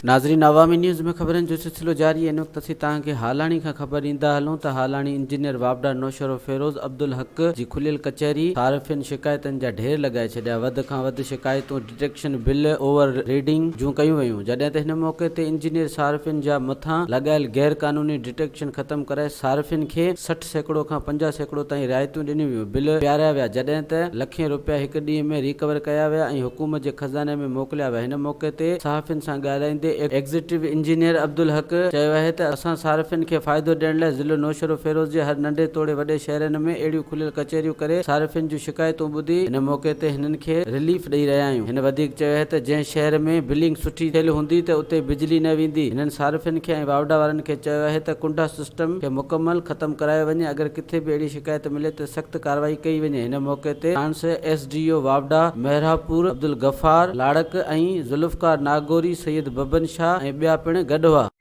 ناظرين عوامي نيوز ۾ خبرن جو سلسلو جاري ان وقت اسين توهان کي هالاڻي کان خبر ڏيندا هلون ته هالاڻي انجنيئر واپڊا نوشهروفيروز عبدالحق جي کليل ڪچهري صارفين شڪايتن جا ڍير لڳائي ڇڏيا وڌ کان وڌ شڪايتون ڊٽيڪشن بل اوور ريڊنگ جون ڪيون ويون جڏهن ته هن موقعي تي انجنيئر صارفين جا مٿان لڳايل غير قانوني ڊٽيڪشن ختم ڪرائي صارفين کي 60% کان 50% تائين رعايتون ڏنيون ويون، بل پياريا ويا، جڏهن ته لکين رپيا هڪ ڏينهن ۾ ريڪور ڪيا ويا ۽ حڪومت جي خزاني ۾ موڪليا ويا. هن موقعي تي صحافين سان ڳالهائيندي ايگزيڪٽو انجنيئر عبدالحق چيو آهي ته اسان صارفين کي فائدو ڏيڻ لاء ضلعو نوشهروفيروز جي هر ننڍي توڙي وڏي شهرن ۾ اهڙيون کليل ڪچهريون ڪري صارفين جون شڪايتون ٻڌي هن موقعي تي هنن کي رليف ڏئي رهيا آهيون. هن وڌيڪ چيو آهي ته جنهن شهر ۾ بلنگ سٺي ٿيل هوندي ته اتي بجلي نه ويندي. هنن صارفين کي ۽ واوڊا وارن کي چيو آهي ته ڪنڊا سسٽم کي مڪمل ختم ڪرايو وڃي اگر ڪٿي به اهڙي شڪايت ملي ته سخت ڪارروائي ڪئي وڃي هن موقعي تي ساڻس S D O Vawda Mehrabpur Abdul Ghaffar Larak ۽ Zulfiqar Nagori, Syed Baban Shah ۽ ٻيا پڻ گڏ هئا.